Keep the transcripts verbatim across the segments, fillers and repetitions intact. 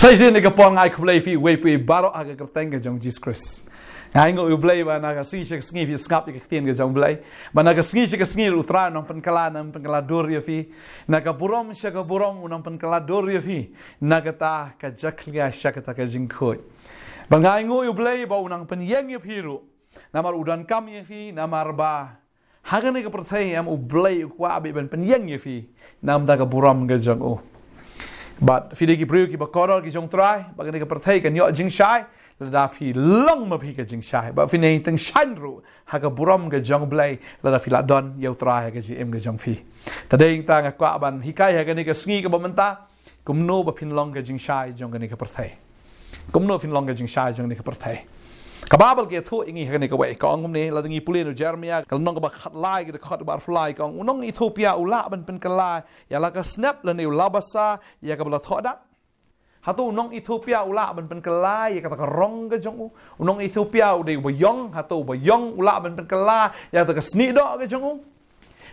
Ai zin ka por nga ai khublei ïa phi uwei pa uwei baroh ha ka kyrteng ka jong Jesus Christ. Nga ainguh ïa u Blei ba na ka sngi sha ka sngi phi sngap ïa ka ktien ka jong u Blei. Ba na ka sngi sha ka sngi ruh u Trai u nang pynkylla, nang pynkylla dur ïa phi. Na ka burom sha ka burom u nang pynkylla dur ïa phi. Na kata ka jakhlia sha kata ka jingkhuid. Ba nga ainguh ïa u Blei ba u nang pynïeng ïa phi ruh. Namar u donkam ïa phi, namar ba ha kane ka pyrthei em u Blei u kwah beit ban pynïeng ïa phi namar ka burom ka jong u. Bad phi dei ki briew kiba kordor ki jong u Trai, ba kane ka pyrthei kan ïoh jingshai, lada phi long ma phi ka jingshai. Bad phin ïeng tyngshaiñ ruh ha ka burom ka jong u Blei, lada phi la don ïa u Trai ha ka jingim ka jong phi. Te dei nangta nga kwah ban hikai ha kane ka sngi kaba mynta, kumno ba phin long ka jingshai jong kane ka pyrthei. Kumno phin long ka jingshai jong kane ka pyrthei. Ka Baibl ka ïathuh ïa ngi ha kane kawei, ka ong kumne, lada ngi pule na u Jeremaïah, ka lynnong kaba khatlai, ka dkhot kaba arphew lai, ka ong, u nong Ethiopia u lah ban pynkylla ïa la ka snep lane u la basa ïa kaba la thoh dak? Hato u nong Ethiopia u lah ban pynkylla ïa kata ka rong ka jong u? U nong Ethiopia u dei uba ïong, hato uba ïong u lah ban pynkylla ïa kata ka snieh doh ka jong u?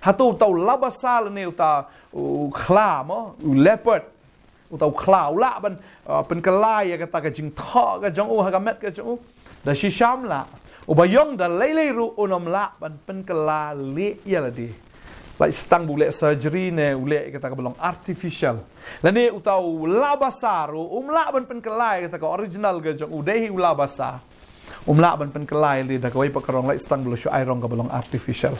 Hato uta u la basa lane uta u khla mo, u leopard, uta u khla u lah ban, uh, pynkylla ïa kata ka jingthoh ka jong u ha ka met ka jong u? Da shisha ym lah. Uba ïong da lei lei ruh un ym lah ban pynkylla lieh ïa lade. Lait tang ba u leh surgery ne u leh ïa kata kaba long artificial. Lane uta u la basa ruh um lah ban pynkylla ïa kata ka original ka jong u, dei hi u la basa. Um lah ban pynkylla ïa lade da kawei pat ka rong, lait tang ba la shu ai rong kaba long artificial.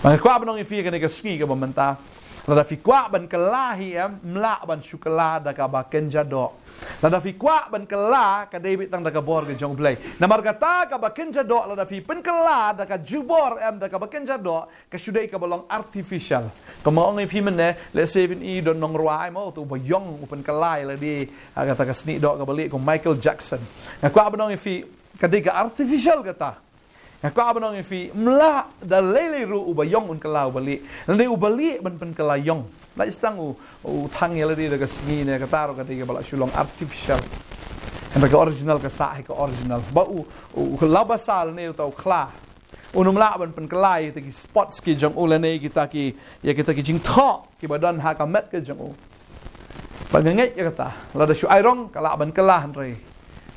Nga kwah ban ong ïa phi ha kane ka sngi kaba mynta, lada phi kwah ban kylla hi em, ym lah ban shu kylla da kaba kynja doh. Lada phi kwah ban kylla, ka dei beit tang da ka bor ka jong u Blei. Namar kata kaba kynja doh, lada phi pynkylla da ka jubor em, da kaba kynja doh, ka shu dei kaba long artificial. Kumba ong ïa phi mynne, let's say phin i don nongrwai mo, uta uba ïong u pynkylla ïa lade ha kata ka snieh doh kaba lieh, kum Michael Jackson. Nga kwah ban ong ïa phi, ka dei ka artificial kata. Nga kwah ban ong ïa phi, ym lah, da lei lei ruh uba ïong un kylla uba lieh. Lane uba lieh ban pynkylla ïong. Lait tang u, u thang ïa lade da ka sngi ne kata ruh ka dei kaba la shu long artificial. Hynrei ka original ka sah hi ka original. Ba u, u la basa lane uta u khla, un ym lah ban pynkylla ïa kita ki spots ki jong u lane kita ki, ïa kita ki jingthoh kiba don ha ka met ka jong u. Bad nga ngeit ïa kata, lada shu ai rong ka lah ban kylla, hynrei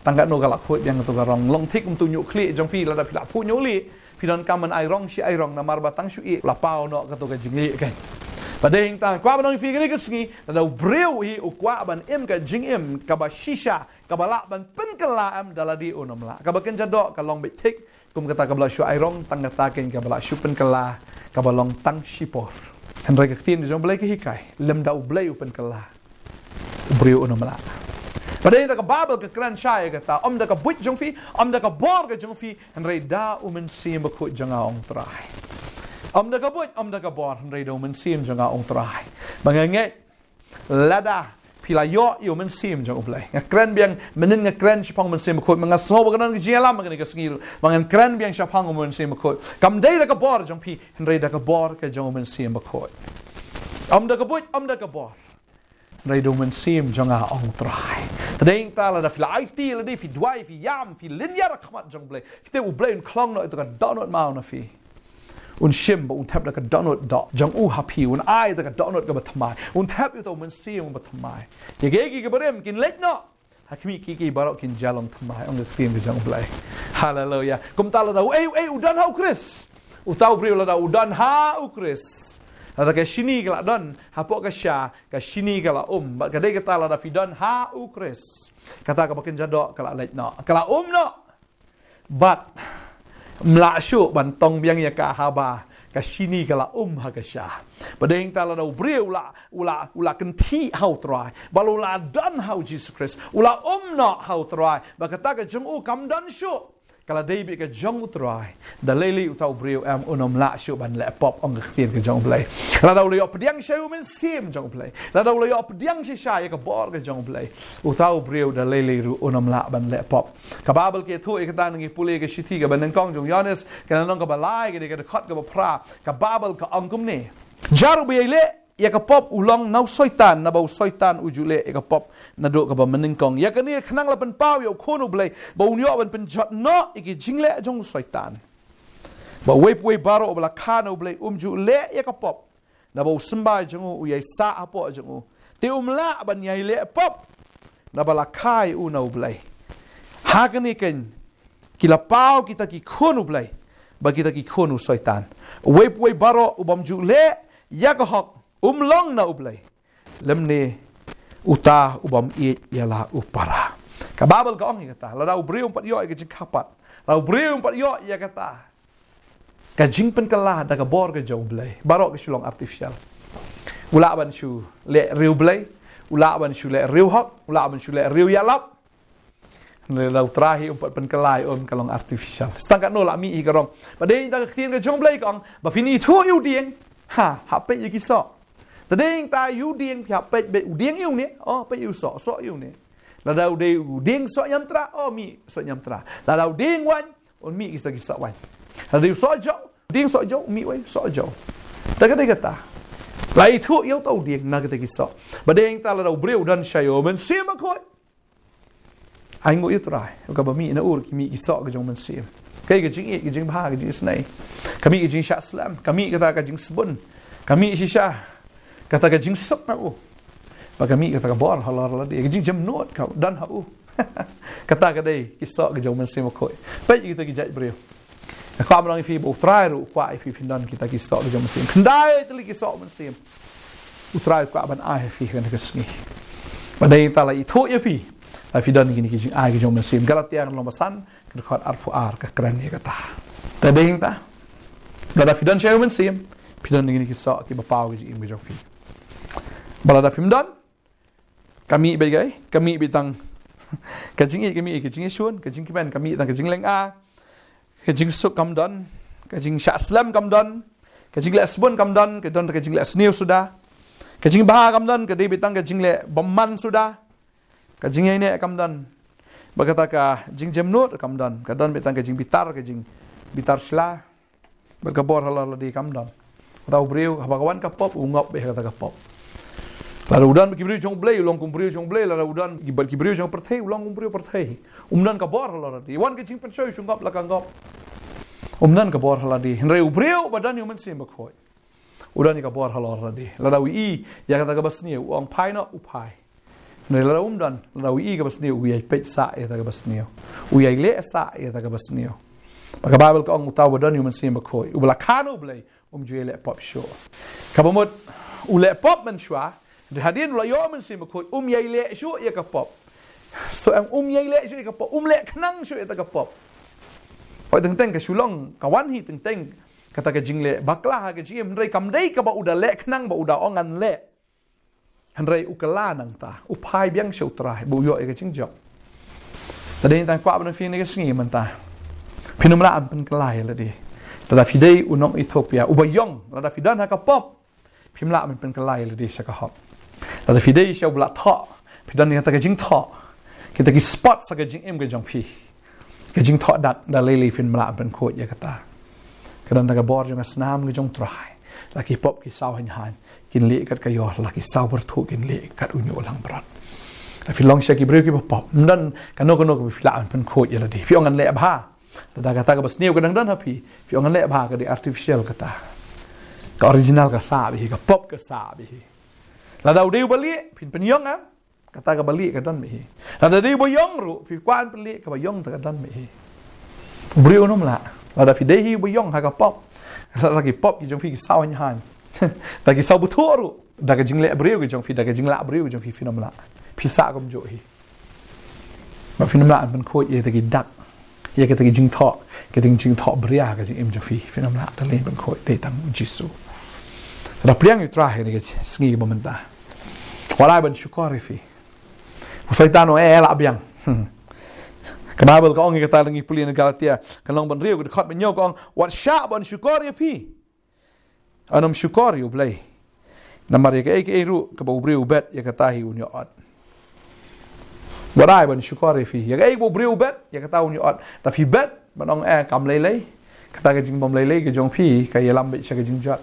tang katno ka la khuid biang kato ka rong. Long thik kumto u ñiuhkhlieh jong phi, lada phi la phuh ñiuhlieh, phi donkam ban ai rong shi ai rong, namar ba tang shu ïeh la paw noh kato ka jinglieh kein. Bad dei hangta kwah ban ong ïa phi kane ka sngi, lada u briew hi u kwah ban im ka jingim kaba shisha, kaba lah ban pynkylla em, da lade un ym lah. Kaba kynja doh ka long beit thik, kum kata kaba la shu ai rong, tang kata kein kaba la shu pynkylla, kaba long tang shipor. Hynrei ka ktien jong u Blei ka hikai, lymda u Blei u pynkylla, u briew un ym lah. Bad dei da ka Baibl ka kren shai ïa kata, ym da ka buit jong phi, ym da ka bor ka jong phi, hynrei da u Mynsiem Bakhuid jong nga, ong u Trai. Ym da ka buit, ym da ka bor, hynrei da u Mynsiem jong nga, ong u Trai. Ba nga ngeit, lada phi la ïoh ïa u Mynsiem jong u Blei. Nga kren biang, mynnin nga kren shaphang u Mynsiem Bakhuid, ma nga sngew ba ka don ka jingïalam ha kane ka sngi ruh. Ma ngan kren biang shaphang u Mynsiem Bakhuid. Kam dei da ka bor jong phi, hynrei da ka bor ka jong u Mynsiem Bakhuid. Ym da ka buit, ym da ka bor, hynrei da u Mynsiem jong nga, ong u Trai. Te dei hangta lada phi la aiti, lada phi duwai, phi ïam, phi lynñiar ha khmat jong u Blei, phi tip u Blei un khlong noh ïa kato ka dohnud maw na phi. Un shim bad un thep da ka dohnud doh jong u ha phi, un ai da ka dohnud kaba thymmai, un thep ïa uta u Mynsiem uba thymmai. Ïa kiei kiei kiba rim kin leit noh. Ha khmih kiei kiei baroh kin jia long thymmai, ong ka ktien ka jong u Blei. Haleluia. Kumta lada uei uei u don ha u Khrist, uta u briew lada u don ha u Khrist, lada ka shini ka la don hapoh ka sha, ka shini ka la um. Bad ka dei kata lada phi don ha u Khrist, kata kaba kynja doh ka la leit noh, ka la um noh. Bad ym lah shuh ban tong biang ïa ka haba ka shini ka la um ha ka sha. Bad dei hangta lada u briew u la, u la, u la kynthih ha u Trai, bad u la don ha u Jisu Khrist, u la um noh ha u Trai, bad kata ka jong u kam don shuh, ka la dei beit ka jong u Trai. Da lei lei uta u briew em, un ym lah shuh ban leh pop, ong ka ktien ka jong u Blei. Lada u la ïoh pdiang shisha ïa u Mynsiem jong u Blei, lada u la ïoh pdiang shisha ïa ka bor ka jong u Blei, uta u briew da lei lei ruh un ym lah ban leh pop. Ka Baibl ka ïathuh ïa kata, ngi pule ka shithi kaba nyngkong jong u Ïoannis, ka lynnong kaba lai, ka dei ka dkhot kaba phra. Ka Baibl ka ong kumne: Jar uba ïaleh ïa ka pop u long na u Soitan, naba u Soitan u ju leh ïa ka pop naduh kaba mynnyngkong. Ïa kane khnang la pynpaw ïa u Khun u Blei, ba un ïoh ban pynjot noh ïa ki jingleh jong u Soitan. Ba uwei pa uwei baroh uba la kha na u Blei um ju leh ïa ka pop, naba u symbai jong u u ïai sah hapoh jong u. Te um lah ban ïai leh pop. naba la kha ïa u na U Blei. Ha kane keiñ ki la paw kita ki khun U Blei bad kita ki khun u Soitan. Uwei pa uwei baroh u bym ju leh ïa ka hok um long na U Blei, lymne uta u bym ïeit ïa la u para. Ka Baibl ka ong ïa kata, lada u briew um pat ïoh ïa ka jingkha pat, lada u briew um pat ïoh ïa kata ka jingpynkylla da ka bor ka jong U Blei, baroh ka shu long artificial. U lah ban shu leh riew Blei, u lah ban shu leh riew hok, u lah ban shu leh riew ïalap. Hynrei lada U Trai hi um pat pynkylla ïa u, ka long artificial. Tang katno la mih hi ka rong. Ba dei tang ka ktien ka jong U Blei ka ong, ba phin ithuh ïa u dieng, ha, hap peit ïa ki soh. Te dei tang ïa u dieng, phi hap peit, peit u dieng ïa une, oh, peit ïa u soh, soh ïa une. Lada u dei u dieng soh ñiamtra, oh, mih soh ñiamtra. Lada u dieng waiñ, un mih kita ki soh waiñ. Lada u soh jaw, dieng soh jaw, mih waiñ soh jaw. Te ka dei kata. La ithuh ïa uta u dieng na kita ki soh. Ba dei tang lada u briew u don sha ïa U Mynsiem Bakhuid, ai nguh ïa U Trai, kaba mih na u ruh ki mih ki soh ka jong U Mynsiem. Kaei ka jingïeit, ka jingbha, ka jingisynei. Ka mih ka jingshah slem, ka mih kata ka jingsbun. Ka mih shisha kata ka jingsuk na u. Bad ka mih kata ka bor halor lade, ka jingjemnud ka don ha u. Kata ka dei ki soh ka jong U Mynsiem Bakhuid. Peit ïa kita ki jait briew. Nga kwah ban ong ïa phi ba U Trai ruh u kwah ïa phi phin don kita ki soh ka jong U Mynsiem. Khyndai tylli ki soh U Mynsiem U Trai u kwah ban ai ha phi ha kane ka sngi. Ba dei tang la ithuh ïa phi, la phi don kine ki jingai ka jong U Mynsiem. Galatia ka lynnong ba san, ka dkhot arphew ar ka kren ïa kata. Te dei tang lada phi don sha ïa U Mynsiem, phi don kine ki soh kiba paw ka jingim ka jong phi. Ba lada phim don, ka mih beit kaei, ka mih beit tang ka jingïeit, ka mih ka jingïashun, ka jingkmen, ka mih tang ka jinglynga, ka jingsuk kam don, ka jingshah slem kam don, ka jingleh sbun kam don, ka don ka jingleh sniew suda. Ka jingbha kam don, ka dei beit tang ka jingleh bymman suda. Ka jingïaineh kam don. Bad kata ka jingjemnud kam don, ka don beit tang ka jingbitar, ka jingbitar sla. Bad ka bor halor lade kam don. Uta u briew, haba ka wan ka pop, u ngop beit ha kata ka pop. Lada u don bad ki briew jong U Blei, u long kum u briew jong U Blei, lada u don bad ki briew jong pyrthei, u long kum u briew pyrthei. Um don ka bor halor lade. Wan ka jingpynshoi, shu ngop la ka ngop. Um don ka bor halor lade. Hynrei u briew ba don ïa U Mynsiem Bakhuid, u don ïa ka bor halor lade. Lada u ïohi ïa kata kaba sniew, u ong phai noh, u phai. Hynrei lada um don, lada u ïohi kaba sniew, u ïai peit sah ïa kata kaba sniew. U ïai leh sah ïa kata kaba sniew. Bad ka Baibl ka ong uta uba don ïa U Mynsiem Bakhuid, uba la kha na U Blei, um ju ïai leh pop shuh. Kaba mut u leh pop mynshuwa, hynrei hadien u la ïoh U Mynsiem Bakhuid, um ïai leh shuh ïa ka pop. Sngewthuh em, um ïai leh shuh ïa ka pop, um leh khnang shuh ïa kata ka pop. Hooid, teng teng ka shu long, ka wan hi teng teng kata ka jingleh bakla ha ka jingim, hynrei kam dei kaba u da leh khnang ba u da ong ngan leh. Hynrei u kylla nangta, u phai biang sha U Trai ba u ïoh ïa ka jingjop. Te dei tang kwah ban ong ïa phi ha kane ka sngi mynta, phin ym lah ban pynkylla ïa lade. Lada phi dei u nong Ethiopia uba ïong, lada phi don ha ka pop, phim lah ban pynkylla ïa lade sha ka hok. Lada phi dei sha uba la thoh, phi don ïa kata ka jingthoh, kita ki spot sha ka jingim ka jong phi. Ka jingthoh dak, da lei lei phin ym lah ban pynkhuid ïa kata. Ka don tang ka bor jong ka snam ka jong U Trai. La ki pop ki saw hynhaiñ, kin lieh kat ka ïor, la ki saw byrthuh kin lieh kat u ñiuh langbrot. Lada phi long sha ki briew kiba pop, ym don kano kano kaba phi lah ban pynkhuid ïa lade. Phi ong ngan leh bha, lada kata kaba sniew ka dang don ha phi, phi ong ngan leh bha, ka dei artificial kata. Ka original ka sah beit hi, ka pop ka sah beit hi. Lada u dei uba lieh, phin pynïong em? Kata kaba lieh ka don beit hi. Lada dei uba ïong ruh, phi kwah ban pynlieh, kaba ïong te ka don beit hi. U briew un ym lah. Lada phi dei hi uba ïong ha ka pop, lada ki pop ki jong phi ki saw hynhaiñ, da ki saw byrthuh ruh, da ka jingleh briew ki jong phi, da ka jinglah briew ki jong phi, phin ym lah. Phi sah kumjuh hi. Ba phin ym lah ban pynkhuid ïa kita ki dak, ïa kita ki jingthoh, kita ki jingthoh bria ha ka jingim jong phi, phin ym lah, da lei ban pynkhuid, dei tang U Jisu. Lada pliang ïa U Trai ha kane ka sngi ba mynta, wat ai ban shukor ïa phi. U Soitan u ong eh, lah biang. Hmm. Ka Baibl ka ong ïa kata, lada ngi pule na Galatia ka lynnong ba hynriew, ka dkhot ba hynñiew, ka ong, wat shah ban shukor ïa phi. Yn ym shukor ïa U Blei. Namar ïa kaei kaei ruh kaba u briew u bet, ïa kata hi un ïoh ot. Wat ai ban shukor ïa phi. Ïa kaei kaba u briew u bet, ïa kata un ïoh ot. Lada phi bet ban ong eh, kam lei lei, kata ka jingbym lei lei ka jong phi ka ïalam beit sha ka jingjot.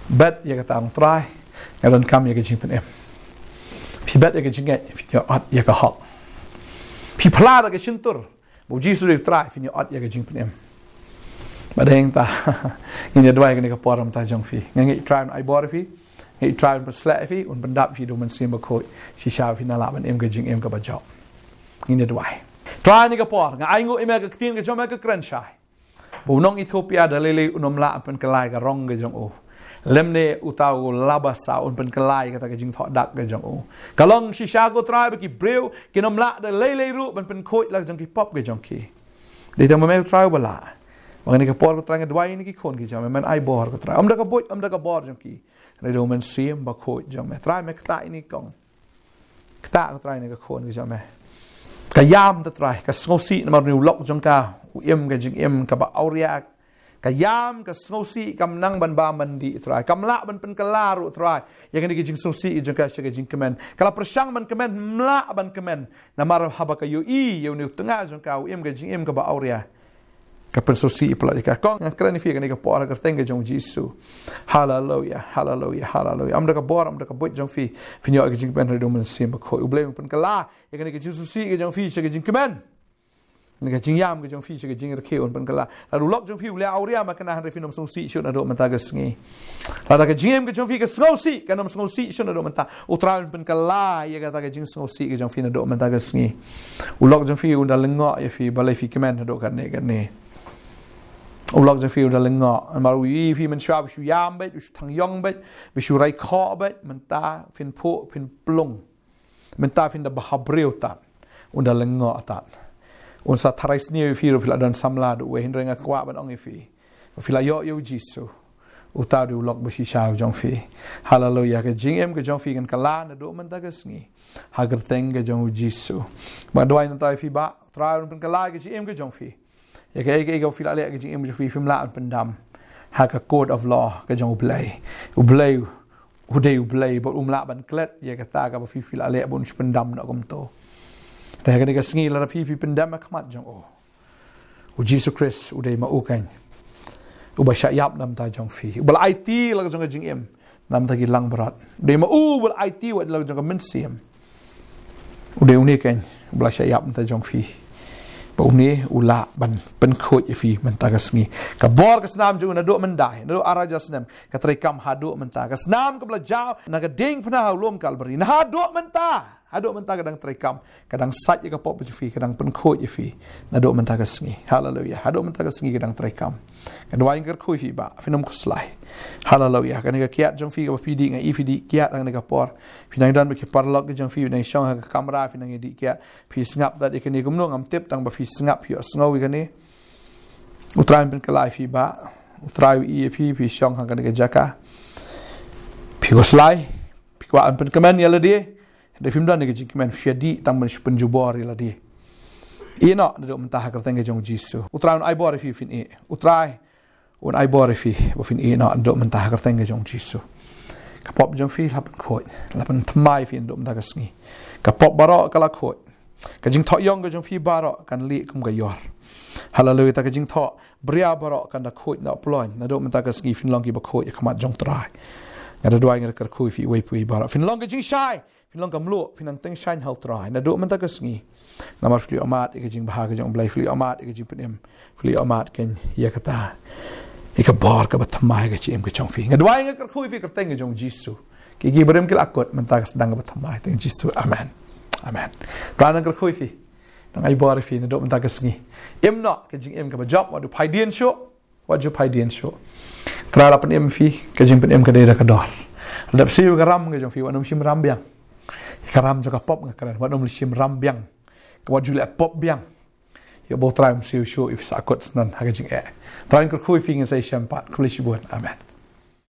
Bet ïa kata, ong Trai, nga donkam ïa ka jingpynim. Phi bet ïa ka jingngeit, phin ïoh ot ïa ka hok. Phi phla da ka shyntur ba U Jisu dei U Trai, phin ïoh ot ïa ka jingpynim. Bad hangta ngin ïa duwai kane ka por ha ka bynta jong phi. Nga ngeit U Trai un ai bor ïa phi. Nga i Trai un pynsleh ïa phi, un pyndap ïa phi da u Mynsiem Bakhuid. Shisha phin lah ban im ka jingim kaba jop. Ngin ïa duwai. Trai, ha kane ka por nga ainguh ïa me ka ktien ka jong me ka kren shai, ba u nong Ethiopia da lei lei un ym lah ban pynkylla ïa ka rong ka jong u, lymne uta u labasa un pynkylla ïa kata ka jingthoh dak ka jong u. Ka long shisha ko Trai ba ki briew kin ym lah da lei lei ruh ban pynkhuid la ka jong ki pop ka jong ki. Dei tang ma me ko Trai uba lah. Ba ha kane ka por ko Trai nga duwai ïa kine ki khun ki jong me, men ai bor ko Trai. Ym da ka buit, ym da ka bor jong ki, hynrei da u Mynsiem Bakhuid jong me. Trai, me ktah ïa kine ki kong. Ktah ko Trai ïa kine ki khun ki jong me. Ka ïam, ko Trai, ka sngewsih namar une u lok jong ka u im ka jingim kaba awria. Ka ïam, ka sngewsih, kam nang ban bam ban dih Trai. Kam lah ban pynkylla ruh Trai ïa kane ka jingsngewsih jong ka sha ka jingkmen. Ka la pyrshang ban kmen, ym lah ban kmen. Namar haba ka ïohi ïa une u tnga jong ka u im ka jingim kaba awria, ka pynsngewsih palat ïa ka. Kong, nga kren ïa phi ha kane ka por ha ka kyrteng ka jong u Jisu. Haleluia, haleluia, haleluia. Ym da ka bor, ym da ka buit jong phi, phin ïoh ïa ka jingkmen hynrei da u Mynsiem Bakhuid. U Blei un pynkylla ïa kane ka jingsngewsih ka jong phi sha ka jingkmen. Kane ka jingïam ka jong phi sha ka jingrkhie un pynkylla. Lada u lok jong phi u leh awria ma kane, hynrei phin ym sngewsih shuh naduh mynta ka sngi. Lada ka jingim ka jong phi ka sngewsih, kan ym sngewsih shuh naduh mynta. U Trai un pynkylla ïa kata ka jingsngewsih ka jong phi naduh mynta ka sngi. U lok jong phi un da lyngngoh ïa phi balei phi kmen haduh katne katne. U lok jong phi un da lyngngoh. Namar u ïohi ïa phi mynshuwa ba shu ïam beit, ba shu thang ïong beit, ba shu rai khoh beit, mynta phin phuh, phin plung. Mynta phin da bha briew tad. Un da lyngngoh tad. Un sa tharai sniew ïa phi ruh phi la don samla da uwei, hynrei nga kwah ban ong ïa phi ba phi la ïoh ïa u Jisu, uta u dei u lok ba shisha u jong phi. Haleluia. Ka jingim ka jong phi kan kylla naduh mynta ka sngi ha ka kyrteng ka jong u Jisu. Ba nga duwai nangta ïa phi ba u Trai un pynkylla ïa ka jingim ka jong phi. Ïa kaei kaei kaba phi la leh ha ka jingim ka jong phi, phim lah ban pyndam ha ka court of law ka jong U Blei. U Blei u dei U Blei, bad um lah ban klet ïa kata kaba phi, phi la leh, bad un shu pyndam noh kumto. Te ha kane ka sngi lada phi, phi pyndam ha khmat jong u, u Jisu Khrist u dei ma u keiñ uba shah ïap na ka bynta jong phi, uba la aiti la ka jong ka jingim na ka bynta ki langbrot. U dei ma u uba la aiti wat la ka jong ka mynsiem. U dei une keiñ uba la shah ïap na ka bynta jong phi. Ba une u lah ban pynkhuid ïa phi mynta ka sngi. Ka bor ka snam jong u naduh mynta, naduh ar hajar snem, ka treikam haduh mynta. Ka snam kaba la jaw na ka diengphna ha u lum Kalbari, na haduh mynta, haduh mynta ka dang treikam, ka dang sait ïa ka pop jong phi, ka dang pynkhuid ïa phi naduh mynta ka sngi. Haleluia. Haduh mynta ka sngi ka dang treikam. Nga duwai, nga kyrkhu ïa phi ba phin ym khuslai. Haleluia. Kane ka kiad jong phi kaba phi dih, nga i phi dih kiad ha kane ka por. Phi nang don bad ki paralok ki jong phi, phi nang shong ha ka kamra, phi nang ïa dih kiad. Phi sngap tad ïa kane kumno ngam tip, tang ba phi sngap, phi ïohsngew ïa kane. U Trai un pynkylla ïa phi ba u Trai u i ïa phi, phi shong ha kane ka jaka, phi khuslai, phi kwah ban pynkmen ïa lade. Hynrei phim don ïa ka jingkmen, phi shah dih tang ban shu pynjubor ïa lade. Ïeh noh naduh mynta ha ka kyrteng ka jong u Jisu. U Trai un ai bor ïa phi phin ïeh. U Trai un ai bor ïa phi ba phin ïeh noh naduh mynta ha ka kyrteng ka jong u Jisu. Ka pop jong phi la pynkhuid, la pynthymmai ïa phi naduh mynta ka sngi. Ka pop baroh ka la khuid. Ka jingthoh ïong ka jong phi baroh kan lieh kum ka ïor. Haleluia. Ta ka jingthoh bria baroh kan da khuid, da ploiñ. Naduh mynta ka sngi phin long kiba khuid ha khmat jong u Trai. Nga da duwai, nga da kyrkhu ïa phi uwei pa uwei baroh. Phin long ka jingshai, phin long ka mluh, phin nang teng shaiñ ha u Trai naduh mynta ka sngi. Namar phi la ïohmad ïa ka jingbha ka jong u Blei, phi la ïohmad ïa ka jingpynim, phi la ïohmad keiñ ïa kata, ïa ka bor kaba thymmai ha ka jingim ka jong phi. Nga duwai, nga kyrkhu ïa phi ha ka kyrteng ka jong u Jisu. Ki, ki barim ki la kut, mynta ka sdang kaba thymmai ha ka kyrteng Jisu. Amen. Amen. Trai nang kyrkhu ïa phi, nang ai bor ïa phi naduh mynta ka sngi. Im noh ka jingim kaba jop, wat ju phai dien shuh. Wat ju phai dien shuh. Trai la pynim ïa phi, ka jingpynim ka dei da ka dor. Lada phi siew ka ram ka jong phi, wat nym shim ram biang. Ka ram jong ka pop nga kren, wat nym shim ram biang. Wat ju leh pop biang. Ïa ba u Trai um siew shuh ïa phi sahkut syndon ha ka jingeh. Trai un kyrkhu ïa phi, ngin sa ïashem pat. Khublei shibun. Amen.